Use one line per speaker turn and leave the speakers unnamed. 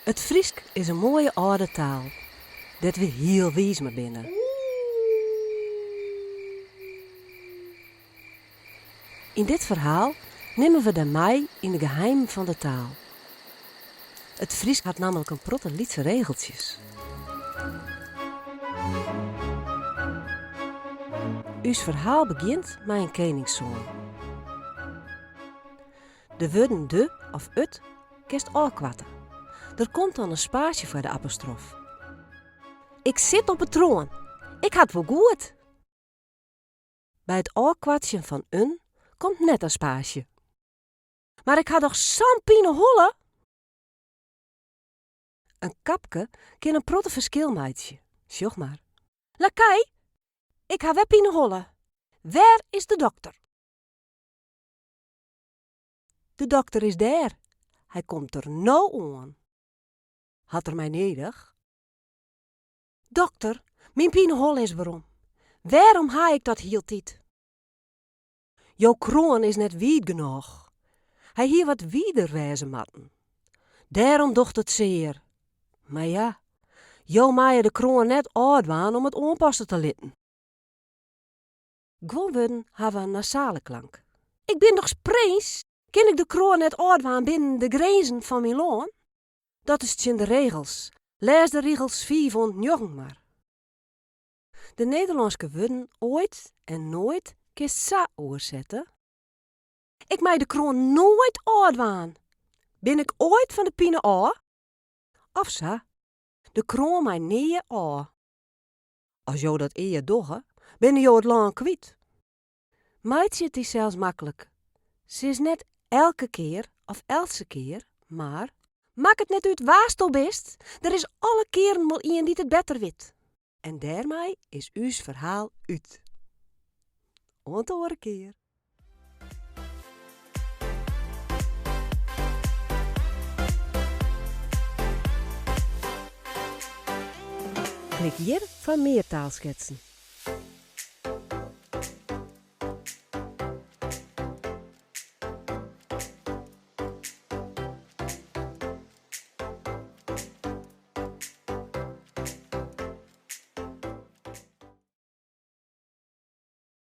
It Frysk is in moaie âlde taal, dêr't we hiel wiis mei binne. Yn dit ferhaal nimme we dy mei yn de geheimen fan de taal. It Frysk hat nammentlik in protte lytse regeltsjes. Us ferhaal begjint mei in keningssoan. De wurden de of it kinst ôfkoarte. Der komt dan in spaasje foar de apostrof. Ik sit op 'e troan. Ik ha it wol goed. By it ôfkoartsjen fan in komt net in spaasje. Mar ik ha dochs sa'n pineholle! In kapke kin in protte ferskil meitsje, sjoch mar. Lakei, ik ha wer pineholle. Wêr is de dokter? De dokter is dêr, hy komt der no oan. Hat er my nedich? Dokter, myn pineholle is werom. Wêrom ha ik dat hieltyd? Jo kroan is net wiid genôch. Hy hie wat wider wêze moatten. Dêrom docht it sear. Mar ja, jo meie de kroan net ôfdwaan om it oanpasse te litten. Guon wurden hawwe in nasale klank. Ik bin dochs prins? Kin ik de kroan net ôfdwaan binnen de grinzen fan myn lân? Dat is tsjin de regels. Lês de rigels fiif oant njoggen mar. De Nederlânske wurden ooit en nooit kinst sa oersette, Ik mei de kroan noait ôfdwaan. Bin ik oait fan de pine ôf? Of sa, De kroan mei nea ôf. As jo dat ea dogge, binne jo it lân kwyt. Meitsje it dysels maklik. Sis net elke kear of eltse kear, mar. Makket net út wa'tsto bist, der is alle kearen wol ien dy't it better wit. En dêrmei is ús ferhaal út. Oant de oare kear. Klik hjir foar mear taalsketsen.